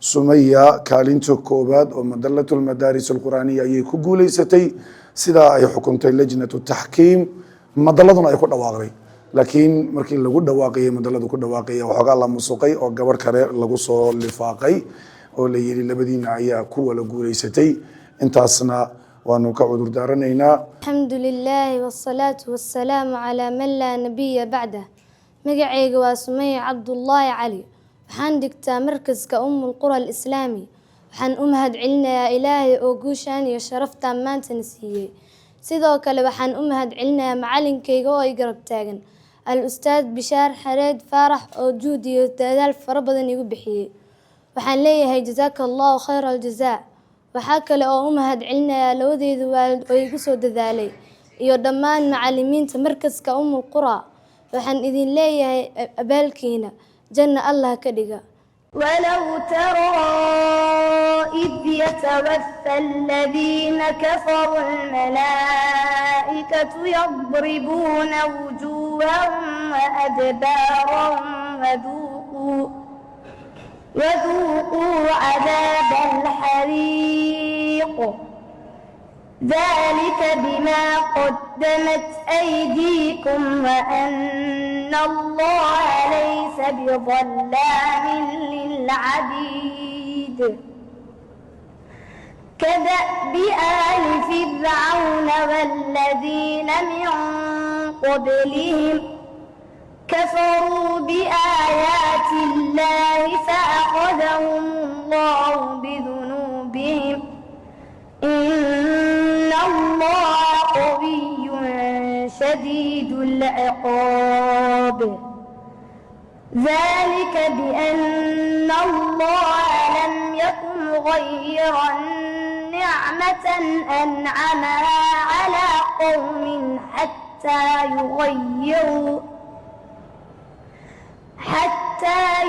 Sumaya kaalinta koowaad oo Madalatu Almadaaris Alqur'aaniya ayay ku guulaysatay, sidaa ay xukuntay lajnatu taxkiim, madaladuna ay ku dhawaaqday. Laakiin markii lagu dhawaaqayay, madaladu ku dhawaaqaya, waxoogaa la musuqay oo gabadh kale lagu soo lifaaqay oo la yidhi labadiina ayaa ku wala guulaysatay. Intaasna waanu ka cudur daaranaynaa. الحمد لله والصلاة والسلام على من لا نبي بعده. Magacayga waa Sumaya Cabdullaahi Cali. Waxaan dhigtaa markaska Ummul Qura Alislaami. Waxaan u mahad celinayaa Ilaahay oo guushaan iyo sharaftaan maantana siiyey. Sidoo kale waxaan u mahad celinayaa macalinkayga oo ay garab taagan, Al-Ustaad Bishaar Xareed Faarax, oo juhdi iyo dadaal fara badan igu bixiyey. Waxaan leeyahay jazaaka Allahu khayra aljazaa. Waxaa kale oo u mahad celinayaa labadeeda waalid oo igu soo dadaalay iyo dhammaan macalimiinta markaska Ummul Qura. Waxaan idin leeyahay abaalkiina janna Allah ka dhiga. ولو ترى إذ يتوفى الذين كفروا، الملائكة يضربون وجوههم وأدبارهم وذوقوا عذاب الحريق. ذلك بما قدمت أيديكم وأن الله ليس بظلام للعبيد. كدأب آل فرعون والذين من قبلهم، كفروا بآيات الله فأخذهم الله بذنوبهم، إن الله قوي شديد العقاب. ذلك بأن الله لم يك مغيرا نعمة أنعمها على قوم حتى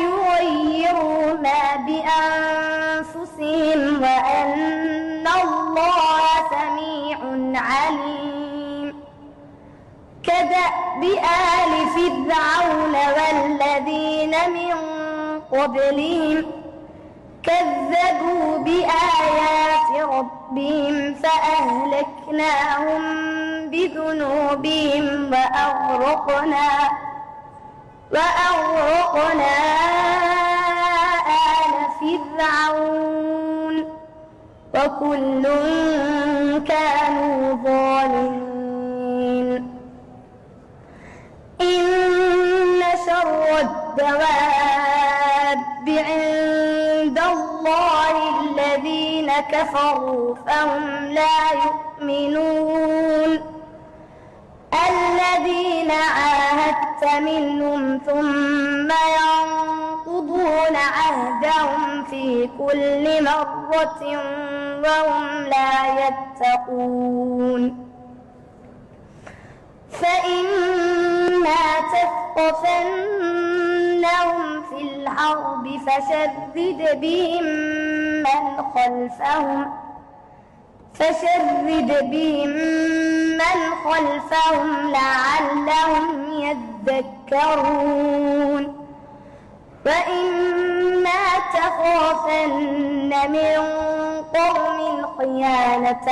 يغيروا ما بأنفسهم وأن الله سميع عليم. كدأب آل فرعون والذين من قبلهم، كذبوا بآيات ربهم فأهلكناهم بذنوبهم وأغرقنا آل فرعون، وكل كانوا ظالمين. إن شر الدواب عند الله الذين كفروا فهم لا يؤمنون. الذين عاهدت منهم ثم ينقضون عهدهم في كل مرة وهم لا يتقون. فإما تثقفنهم في الحرب فشرد بهم من خلفهم لعلهم يذكرون. وإما تخافن من قوم خيانة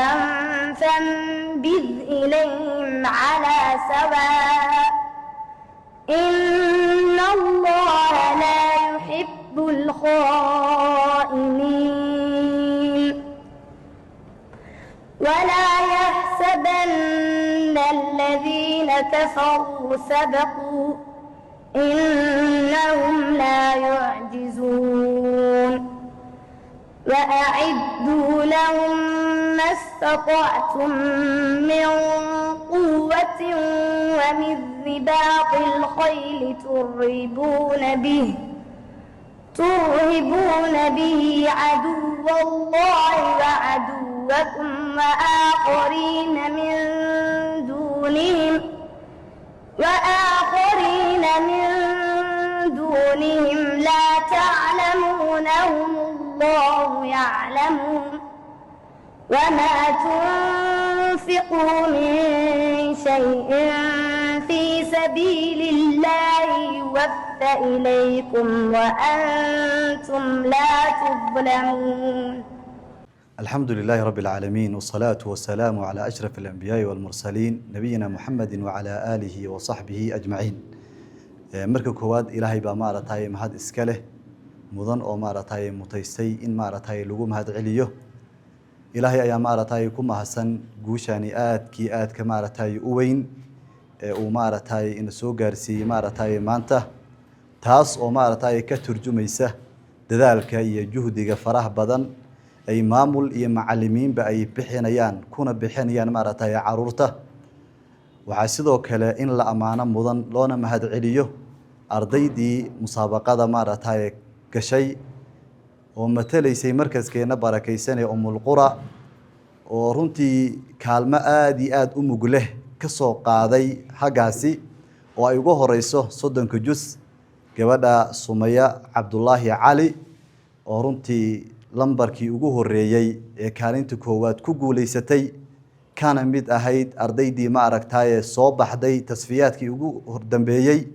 فانبذ إليهم على سواء، إن الله لا يحب الخائنين. ولا يحسبن الذين كفروا سبقوا، إنهم لا يعجزون. وأعدوا لهم ما استطعتم من قوة ومن رباط الخيل ترهبون به عدو الله وعدوكم، وآخرين من دونهم لا تعلمونهم، الله يعلمهم. وما تنفقوا من شيء في سبيل الله يوف إليكم وأنتم لا تظلمون. الحمد لله رب العالمين، والصلاة والسلام على أشرف الأنبياء والمرسلين، نبينا محمد وعلى آله وصحبه أجمعين. Marka koowaad, Ilaahay baa maaragtay mahad iska leh, mudan oo maaragtay mutaystay in maaragtay lagu mahad celiyo. Ilaahay ayaa maaragtay ku mahadsan guushani aadkii aadka maaragtay u weyn ee uu maaragtay ina soo gaarsiiyey maaragtay maanta, taas oo maaragtay ka turjumaysa dadaalka iyo juhdiga faraha badan ay maamul iyo macalimiinba ay bixinayaan, kuna bixinayaan maaragtay caruurta. Waxaa sidoo kale in la ammaano mudan, loona mahad celiyo ardaydii musaabaqada maaragtay gashay oo matalaysay markaskeena barakaysan ee Umulqura, oo runtii kaalmo aada iyo aada u mug leh ka soo qaaday xaggaasi, oo ay ugu horeyso 30-ka jus gabadha Sumaya Cabdulaahi Cali, oo runtii lambarkii ugu horeeyey ee kaalinta koowaad ku guuleysatay, kana mid ahayd ardaydii ma aragtaye soo baxday tasfiyaadkii ugu hordambeeyey,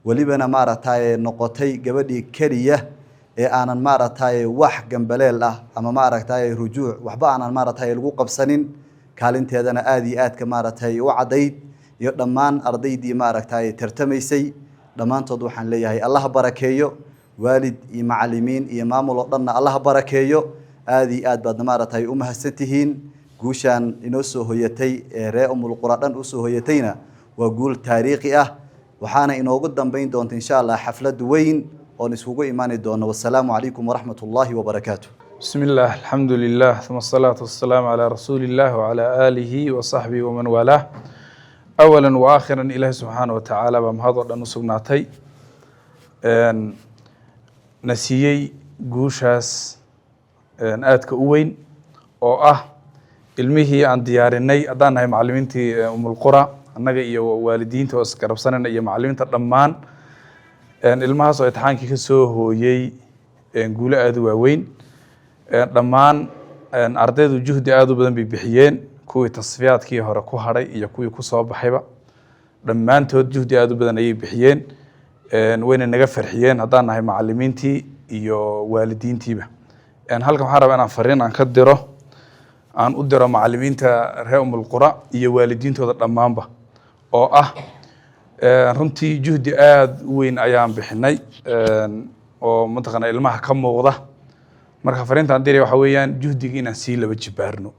welibana maaragtaye noqotay gabadhii keliya ee aanan maaragtaye wax gambaleel ah ama maaragtaye rujuuc waxba aanan maaragtaye lagu qabsanin, kaalinteedana aada iyo aadka maaragtay u caddayd. Iyo dhammaan ardaydii maaragtaye tartamaysay dhammaantood waxaan leeyahay Allaha barakeeyo. Waalid iyo macalimiin iyo maamul oo dhanna Allaha barakeeyo. Aada iyo aad baadna maaragtay u mahadsan tihiin. Guushaan inoo soo hoyatay ee ree Umulqura dhan usoo hoyatayna waa guul taariikhi ah, waxaana inoogu dambeyn doonta insha Allah xaflad weyn oon iskugu imaani doono. Wasalaamu calaykum waraxmat ullaahi wabarakaatu. بسم الله، الحمد لله، ثم الصلاة والسلام على رسول الله وعلى آله وصحبه ومن والاه. أولا وآخرا، إلهي سبحانه وتعالى baa mahad oo dhan u sugnaatay, na siiyey guushaas aadka u weyn oo ah ilmihii aan diyaarinay haddaan nahay macallimiintii Umulqura, annaga iyo waalidiinta oo isgarabsanayna iyo macallimiinta dhammaan. Ilmahaas oo imtixaankii ka soo hooyey guulo aada u waaweyn. Dhammaan ardaydu juhdi aada u badan bay bixiyeen, kuwii tasfiyaadkii hore ku hadhay iyo kuwii kusoo baxayba dhammaantood juhdi aada u badan ayay bixiyeen, wayna naga farxiyeen haddaan nahay macallimiintii iyo waalidiintiiba. Halkan waxaan rabaa inaan fariin aan ka diro, aan u diro macallimiinta reer Umulqura iyo waalidiintooda dhammaanba, oo ah runtii juhdi aada u weyn ayaan bixinay oo mataqaana ilmaha ka muuqda. Marka fariintaan diraya waxa weeyaan juhdiga inaan sii laba jibaarno,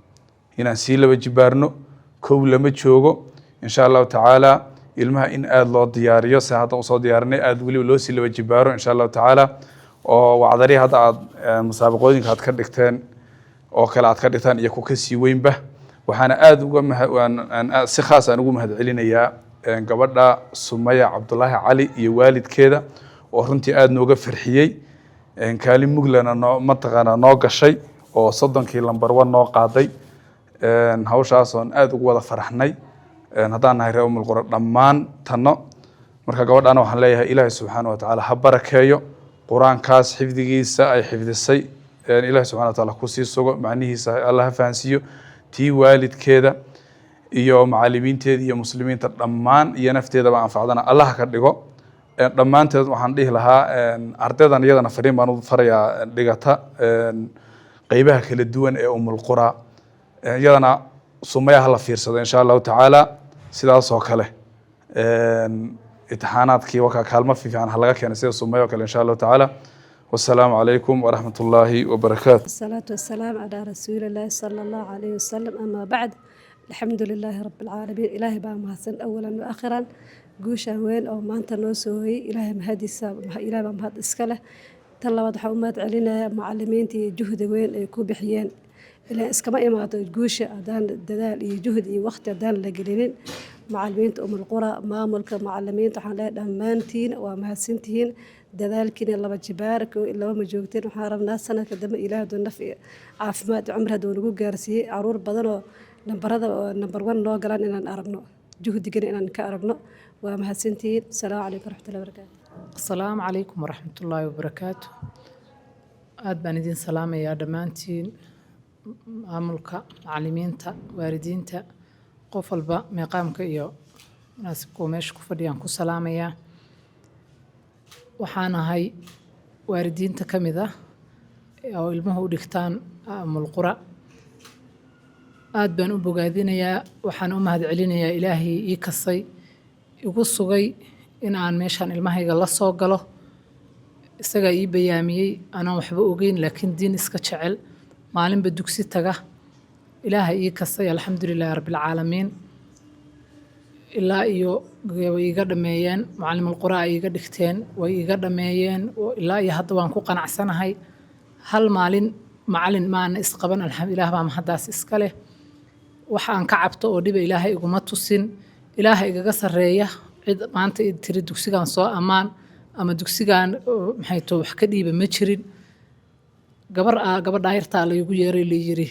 inaan sii laba jibaarno. Kow lama joogo. Insha Allahu tacaala ilmaha in aada loo diyaariyo si hadda usoo diyaarinay aada weliba loo sii laba jibaaro insha Allahu tacaala, oo wacdarihi hadda aad musaabaqooyinka aad ka dhigteen oo kale aad ka dhigtaan iyo ku kasii weynba. Waxaana aada uga maha si khaas aan ugu mahad celinayaa gabadha Sumaya Cabdulaahi Cali iyo waalidkeeda, oo runtii aada nooga farxiyey, kaalin muglana noo mataqaanaa noo gashay oo 30-kii number one noo qaaday. Hawshaas oon aada ugu wada faraxnay haddaan nahay reer Umulqura dhammaan tanno. Marka gabadhana waxaan leeyahay Ilaahay subxaana wa tacaala ha barakeeyo Qur-aankaas xifdigiisa ay xifdisay, Ilahi subxana wa taala kusii sugo, macnihiisa Alla ha fahansiiyo, tii waalidkeeda iyo macallimiinteeda iyo muslimiinta dhammaan iyo nafteedaba anfacdana Allah ka dhigo dhammaanteed. Waxaan dhihi lahaa ardaydan iyadana fariin baan u farayaa dhigata qeybaha kala duwan ee Umulqura. Iyadana Sumaya hala fiirsado insha Allahu tacaala. Sidaas oo kale imtixaanaadkii wakaa kaalmo fiican ha laga keenay sida Sumaya oo kale insha Allahu tacaala. Wasalaamu calaykum waraxmat ullaahi wabarakaatu. الصلاة والسلام على رسول الله صلى الله عليه وسلم. أما بعد، الحمد لله رب العالمين. إلهي baa mahadsan أولا وآخرا. Guushaan weyn oo maanta noo soo hoyey Ilaahay mahadiisa, Ilahay baa mahad iska leh. Tan labaad, waxaan u mahad celinayaa macalimiinta iyo juhdi weyn ay ku bixiyeen. Ilaa iskama imaado guusha haddaan dadaal iyo juhdi iyo waqti haddaan la gelinin. Macalimiinta Umulqura, maamulka, macalimiinta, waxaan leeyahay dhammaantiin waa mahadsantihiin. Dadaalkiina laba jibaar, laba ma joogteen. Waxaan rabnaa sanadka dambe, Ilaah hadduu naf iyo caafimaad iyo cumri hadduu nagu gaarsiiyey, caruur badan oo nambarada oo number one noo galaan inaan aragno, juhdigana inaan ka aragno. Waa mahadsantihiin. Asalaamu calaykum waraxmatullahi wabarakaatu. Asalaamu calaykum waraxmatullaahi wabarakaatu. Aad baan idin salaamayaa dhammaantiin, maamulka, macalimiinta, waalidiinta, qof walba meeqaamka iyo munaasibka uu meesha ku fadhiyaan ku salaamayaa. Waxaan ahay waalidiinta ka mid ah oo ilmuhu u dhigtaan Umulqura. Aad baan u bogaadinayaa, waxaan u mahadcelinayaa Ilaahay ii kasay, igu sugay in aan meeshaan ilmahayga la soo galo. Isagaa ii bayaamiyey anaan waxba ogeyn, laakiin diin iska jecel, maalinba dugsi taga. Ilaahay ii kasay, alxamdulilaahi rabbilcaalamiin. Ilaa iyo way iga dhameeyeen, mucalimul ay iga dhigteen, way iga dhameeyeen. Ilaa iyo hadda waan ku qanacsanahay. Hal maalin macalin maana isqaban, alxamdulilah baa mahaddaas iska leh. Wax aan ka cabto oo dhiba Ilaahay iguma tusin. Ilaaha igaga sarreeya cid maanta i tiri dugsigan soo ammaan ama dugsigan maxay to wax ka dhiiba ma jirin. Gabar gabadha yartaa laygu yeeray, layiri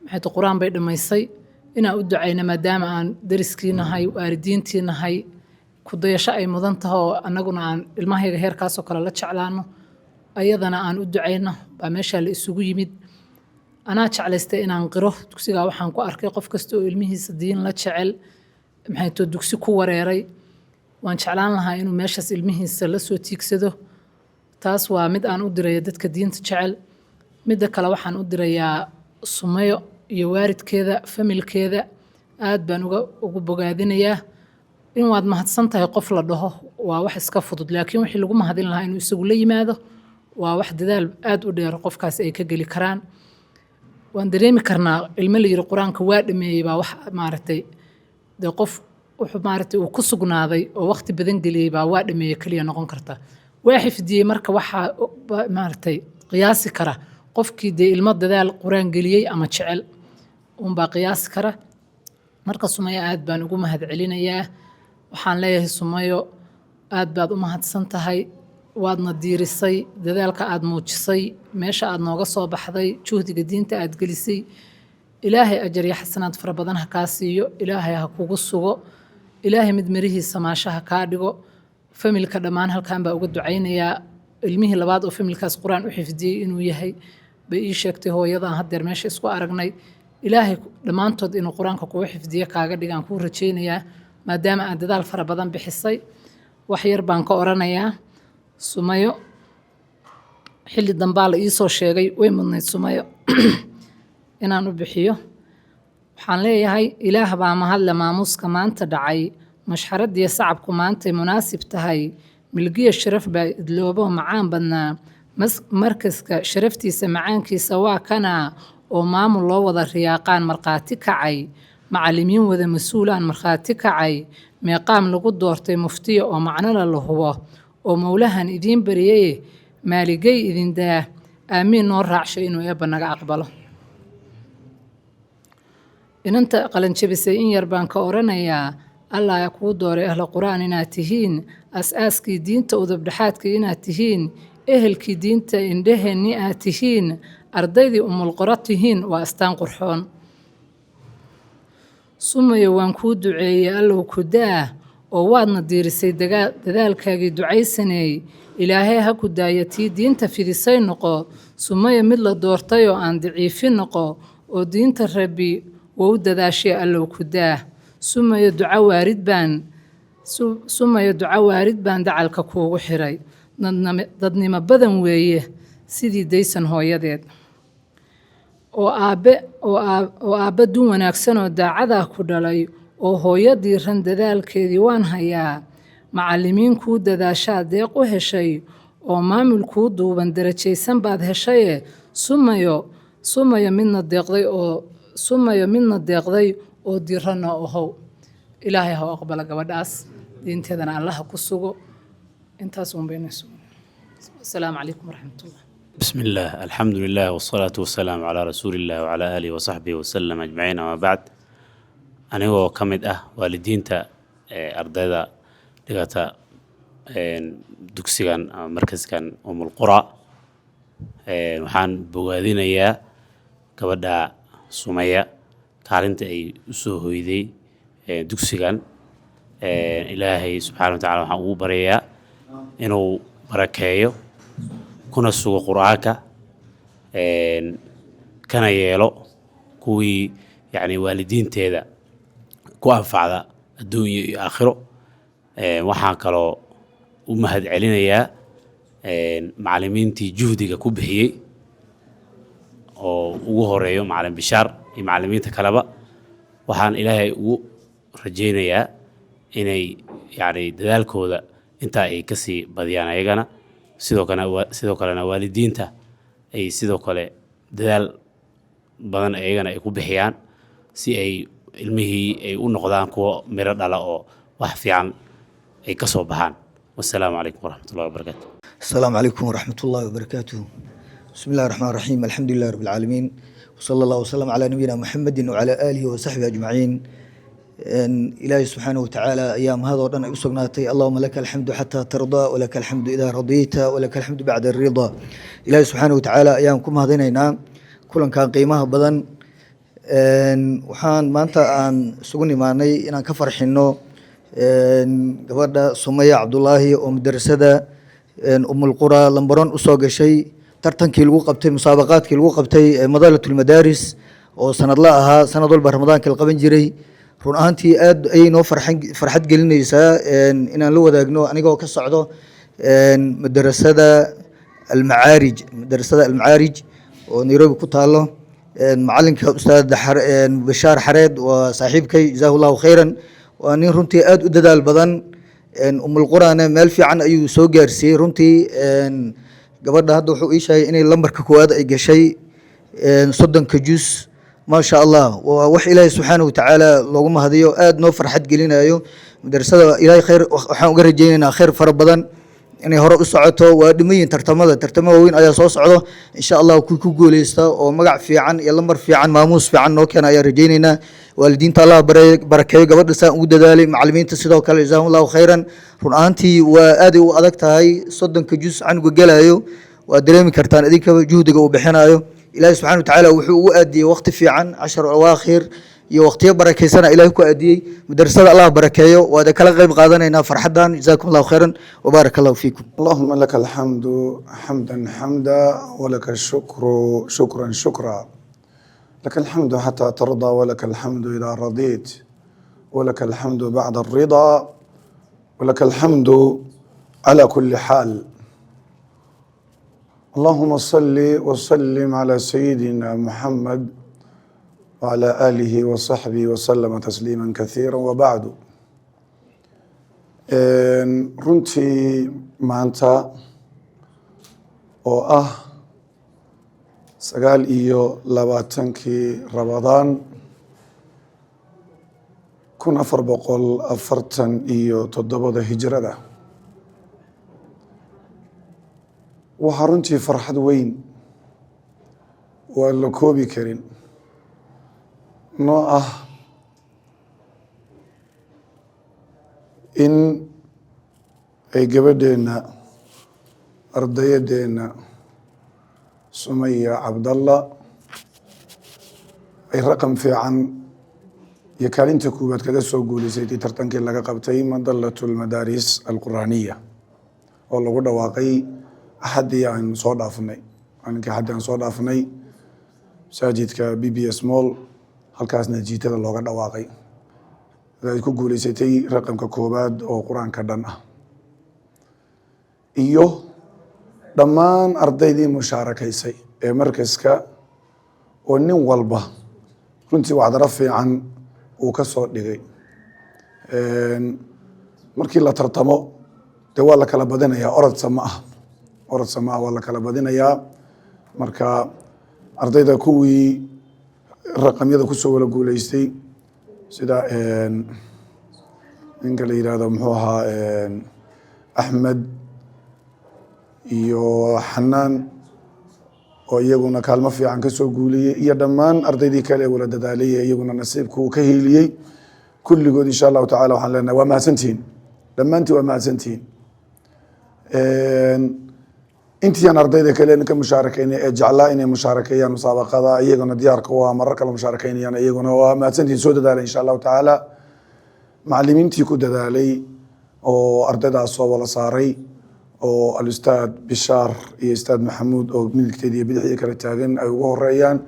maxay to qur-aan bay dhammaysay, inaan u ducayna maadaama aan dariskii nahay, waalidiintii nahay, ku dayasho ay mudan taho, oo annaguna aan ilmahayga heerkaasoo kale la jeclaano, ayadana aan u ducayno baa meeshaa la isugu yimid. Anaa jeclaystay inaan qiro dugsigaa. Waxaan ku arkay qof kasta oo ilmihiisa diin la jecel, maxay to dugsi ku wareeray, waan jeclaan lahaa inuu meeshaas ilmihiisa la soo tiigsado. Taas waa mid aan u diraya dadka diinta jecel. Midda kale waxaan u dirayaa Sumayo iyo waalidkeeda, familkeeda. Aad baan uga ugu bogaadinayaa. In waad mahadsan tahay qof la dhaho waa wax iska fudud, laakiin wixii lagu mahadin lahaa inuu isagu la yimaado waa wax dadaal aad u dheer qofkaas ay ka geli karaan. Waan dareemi karnaa ilmo la yiri qur-aanka waa dhameeyey baa wax maaragtay dee qof wuxuu maaragtay uu ku sugnaaday oo waqti badan geliyey baa waa dhameeyey keliya noqon karta. Waa xifdiyey marka waxaa maaragtay qiyaasi kara qofkii dee ilmo dadaal qur-aan geliyey ama jecel unbaa qiyaasi kara. Marka Sumayo aad baan ugu mahadcelinayaa. Waxaan leeyahay, Sumayo, aad baad u mahadsan tahay, waadna diirisay dadaalka aad muujisay, meesha aad nooga soo baxday, juhdiga diinta aad gelisay. Ilaahay ajar iyo xasanaad fara badan ha kaa siiyo. Ilaahay ha kugu sugo. Ilaahay mid mirihiisa maasha ha kaa dhigo. Familka dhammaan halkan baa uga ducaynayaa. Ilmihii labaad oo familkaas qur-aan u xifdiyey inuu yahay bay ii sheegtay hooyadaan haddeer meesha isku aragnay. Ilaahay dhammaantood inuu qur-aanka kugu xifdiyo kaaga dhigaan kuu rajaynayaa, maadaama aad dadaal fara badan bixisay. Wax yar baan ka oranayaa Sumayo. Xilli dambaa la iisoo sheegay, way mudnayd Sumayo inaan u bixiyo. Waxaan leeyahay, Ilaah baa mahadle maamuuska maanta dhacay, mashxaradiyo sacabku maantay munaasib tahay. Milgiya sharaf baa idloobo macaan badnaa. Markaska sharaftiisa macaankiisa waa kanaa, oo maamul loo wada riyaaqaan markhaati kacay, macallimiin wada mas-uulaan markhaati kacay, meeqaam lagu doortay muftiya oo macnala la hubo, oo mowlahan idiin bariyeye maaligay idin daa. Aamiin noo raacshay inuu Eebba naga aqbalo. Inanta qalanjabisay in yar baan ka oranayaa. Allah kuu dooray ahla qur-aan inaad tihiin, as-aaskii diinta, udubdhexaadka inaad tihiin, ehelkii diinta, indhaheenni aad tihiin, ardaydii Umulqoro tihiin, waa astaan qurxoon. Sumayo, waan kuu duceeyey, Allow ku daa, oo waadna diirisay dadaalkaagii ducaysaneey. Ilaahay ha ku daaya, tii diinta fidisay noqo. Sumayo, mid la doortay oo aan daciifin noqo, oo diinta Rabbi wou dadaashay. Allow ku daa. Sumayo, duco waarid baan Sumayo, duco waarid baan dacalka kuugu xiray. Dadnimo badan weeye sidii daysan hooyadeed, oo aabbe oo aabbe dun wanaagsan oo daacadaa ku dhalay, oo hooyo diiran dadaalkeedii waan hayaa. Macallimiin kuu dadaashaa deeq u heshay, oo maamul kuu duuban darajaysan baad heshaye. Sumayo, Sumayo midna deeqday oo Sumayo midna deeqday oo diiranna ohow. Ilaahay ha u aqbala gabadhaas, diinteedana Allaha ku sugo. Intaas uun bayna sugo. Asalaamu calaykum waraxmatullah. بسم الله، الحمد لله، والصلاة والسلام على رسول الله وعلى آله وصحبه وسلم أجمعين، أما بعد. Anigoo ka mid ah waalidiinta ee ardayda dhigata dugsigan ama markaskan Umulqura, waxaan bogaadinayaa gabadha Sumaya kaalinta ay usoo hoyday dugsigan. Ilaahay subxaana wa tacaala waxaan ugu baryayaa inuu barakeeyo, kuna sugo qur-aanka, kana yeelo kuwii yacni waalidiinteeda ku anfacda adduunya iyo aakhiro. Waxaan kaloo u mahad celinayaa Macallimiintii juhdiga ku bixiyey oo ugu horeeyo Macallin Bishaar iyo macallimiinta kaleba, waxaan Ilaahay ugu rajaynayaa inay yacni dadaalkooda intaa ay kasii badiyaan ayagana. Sidoo kalena waalidiinta ay sidoo kale dadaal badan ayagana ay ku bixiyaan si ay ilmihii ay u noqdaan kuwo miro dhala oo wax fiican ay ka soo baxaan. Wasalaamu calaykum waraxmatullahi wabarakaatu. السلام عليكم ورحمة الله وبركاته. بسم الله الرحمن الرحيم، الحمد لله رب العالمين، وصلى الله وسلم على نبينا محمد وعلى آله وصحبه أجمعين. إن إلهي سبحانه وتعالى أيام هذا ودن أسقناتي. اللهم لك الحمد حتى ترضى، ولك الحمد إذا رضيت، ولك الحمد بعد الرضا. إلهي سبحانه وتعالى أيام كم هذين كلن كان قيمها بدن. إن waxaan maanta aan isugu nimaanay inaan ka farxino gabadha Sumaya Cabdulaahi oo madrasada Umul Qura lambaron usoo gashay tartankii lagu qabtay, musaabaqaadkii lagu qabtay Madalatul Madaaris oo sanadla ahaa, sanad walba Ramadaanka la qaban jiray. Run ahaantii aad ayay noo farxad gelinaysaa inaan la wadaagno, anigoo ka socdo madrasada Almacaarij, madrasada Almacaarij oo Nairobi ku taalo. Macalinka Ustaad Bashaar Xareed waa saaxiibkay, jazaahu Allahu khayran. Waa nin runtii aad u dadaal badan. Umulqurana meel fiican ayuu soo gaarsiiyey runtii. Gabadha hadda wuxuu ii sheegay inay lambarka koowaad ay gashay 30-ka juz. Maasha Allah, waa wax Ilaahay subxaanahu watacaala loogu mahadiyo, aad noo farxad gelinayo. Madrasada Ilaahay khayr waxaan uga rajaynaynaa, khayr fara badan inay hore u socoto. Waa dhimayin tartamada, tartamo waaweyn ayaa soo socdo insha Allah. Kuwii ku guuleysta oo magac fiican iyo lambar fiican, maamuus fiican noo keena ayaa rajaynaynaa. Waalidiinta Allah barakeeyo gabadha saan ugu dadaalay, macallimiinta sidoo kale, jazaahum Allahu khayran. Run ahaantii waa aaday u adag tahay 30-ka juz canuga gelayo, waa dareemi kartaan idinkaba juhdiga uu bixinayo. Ilaahi subxana watacaala wuxuu ugu aadiyey waqti fiican, cashar awaakhir iyo waqtiyo barakeysana Ilaahay ku aadiyey. Madrasada Allah barakeeyo, waada kala qayb qaadanaynaa farxaddan. Jazaakum Allahu khayran wabaaraka Allahu fiikum. اللهم لك الحمد حمدا حمدا، ولك الشكر شكرا شكرا، لك الحمد حتى ترضى، ولك الحمد إذا رضيت، ولك الحمد بعد الرضا، ولك الحمد على كل حال. اللهم صل وسلم على سيدنا محمد وعلى آله وصحبه وسلم تسليما كثيرا، وبعد. Runtii maanta oo ah 29-kii Ramadaan 1447-da hijrada, waxaa runtii farxad weyn oo aan la koobi karin noo ah in ay gabadheenna, ardayadeenna Sumaya Cabdalla ay raqam fiican iyo kaalinta koowaad kaga soo guuleysatay tartankii laga qabtay Madalatu Almadaaris Alqur'aaniya oo lagu dhawaaqay Axaddii aan soo dhaafnay, maalinkii Axaddii aan soo dhaafnay, masaajidka BBS Mall. Halkaasna jiitada looga dhawaaqay ay ku guuleysatay raqamka koowaad oo Qur-aanka dhan ah, iyo dhammaan ardaydii mushaarakaysay ee markaska oo nin walba runtii wacdaro fiican uu ka soo dhigay. Markii la tartamo dee waa la kala badinayaa, orodsa ma ah, orodsa ma ah, waa la kala badinayaa. Marka ardayda kuwii raqamyada kusoo wala guuleystay, sida ninka la yidhaahdo muxuu ahaa, Axmed iyo Xanaan oo iyaguna kaalmo fiican kasoo guuliyey, iyo dhammaan ardaydii kale ee wala dadaalay ee iyaguna nasiibku uu ka hiiliyey, kulligood insha Allahu tacala waxaan leenahay waa mahadsantihiin, dhammaantiin waa mahadsantihiin. Intii aan ardayda kale ka mushaarakaynay ee jeclaa inay mushaarakeeyaan musaabaqada, iyaguna diyaarka waa marar kale mushaarakaynayaan, iyaguna waa mahadsantihiin, soo dadaalay insha Allahu tacaala. Macalimiintii ku dadaalay oo ardaydaas soo wada saaray, oo Alustaad Bishaar iyo Ustaad Maxamuud oo midigteeda iyo bidixdii kala taagan ay ugu horeeyaan,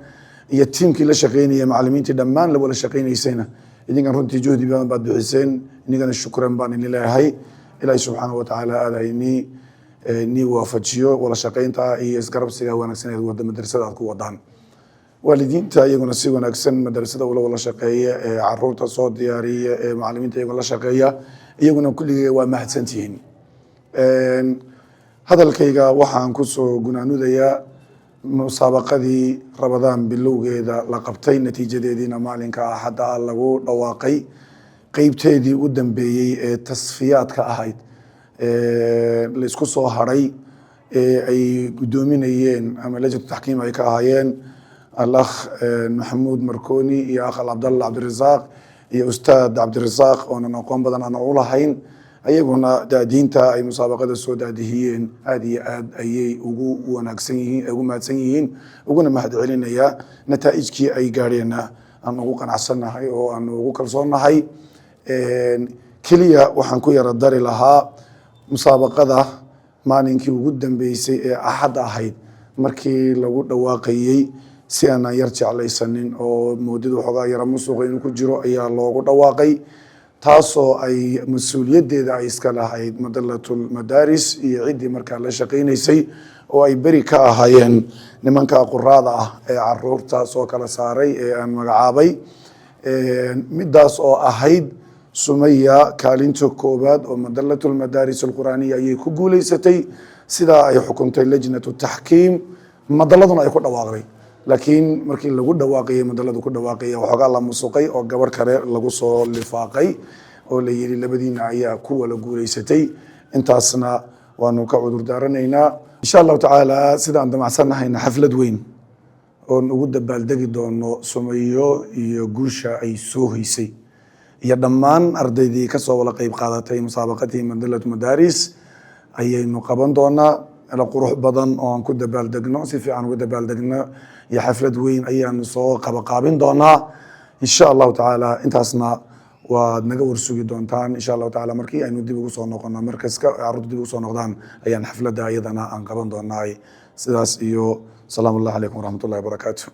iyo tiimkii la shaqeynaya, macalimiintii dhammaan la wada shaqeynaysayna, idinkan runtii juhdi badan baad bixiseen, idinkana shukran baan idin leeyahay. Ilaahi subxaanahu watacaala aada inii Nii waafajiyo wada shaqaynta iyo isgarabsiga wanaagsan ee wada madrasada aad ku wadaan. Waalidiinta iyaguna si wanaagsan madrasada ula wada shaqeeya, ee caruurta soo diyaariya, ee macalimiinta iyaguna la shaqeeya, iyaguna kulligee waa mahadsantihiin. Hadalkayga waxaan kusoo gunaanudayaa musaabaqadii Rabadaan bilowgeeda la qabtay, natiijadeediina maalinka Axadda ah lagu dhawaaqay, qeybteedii u dambeeyey ee tasfiyaadka ahayd la isku soo haray ee ay guddoominayeen ama lajnatu taxkiim ay ka ahaayeen alakh Maxamuud Marconi iyo akh Cabdalla Cabdirasaaq iyo ustaad Cabdirasaaq, oonan aqoon badan aan u lahayn, ayaguna daadiinta ay musaabaqada soo daadihiyeen aad iyo aad ayay ugu wanaagsan yihiin, ugu mahadsan yihiin, uguna mahad celinayaa. Nataa'ijkii ay gaadheenna aan ugu qanacsannahay oo aan ugu kalsoonnahay. Keliya waxaan ku yara dari lahaa, musaabaqada maalinkii ugu dambeysay ee Axadda ahayd markii lagu dhawaaqayey, si aanan yar jeclaysanin oo moodida waxoogaa yara musuqa inuu ku jiro ayaa loogu dhawaaqay, taasoo ay mas-uuliyaddeeda ay iska lahayd Madalatul Madaaris iyo ciddii markaa la shaqaynaysay, oo ay beri ka ahaayeen nimanka quraada ah ee caruurta soo kala saaray ee aan magacaabay. Midaas oo ahayd Sumaya kaalinta koowaad oo Madalatul Madaaris Alqur'aaniya ayay ku guuleysatay, sidaa ay xukuntay lajnatu taxkiim, madaladuna ay ku dhawaaqday. Laakiin markii lagu dhawaaqayay, madaladu ku dhawaaqaya, waxoogaa la musuqay oo gabarh kale lagu soo lifaaqay oo la yidhi labadiina ayaa ku wala guuleysatay. Intaasna waanu ka cudur daaranaynaa. Insha Allahu tacaala, sidaan damacsannahayna, xaflad weyn oon ugu dabaaldegi doono Sumayo iyo guusha ay soo hoysay iyo dhammaan ardaydii kasoo wada qeyb qaadatay musaabaqatii Madalatu Madaaris ayaynu qaban doonaa. La qurux badan oo aan ku dabaaldegno, si fiican ugu dabaaldegno, iyo xaflad weyn ayaanu soo qabaqaabin doonaa, insha Allahu tacaala. Intaasna waad naga warsugi doontaan, insha Allahu tacaala. Markii aynu dib ugu soo noqono markaska, carruurta dib ugu soo noqdaan, ayaan xafladda iyadana aan qaban doonaa. Sidaas iyo salaamu Allah calaykum waraxmat ullahi wabarakaatu.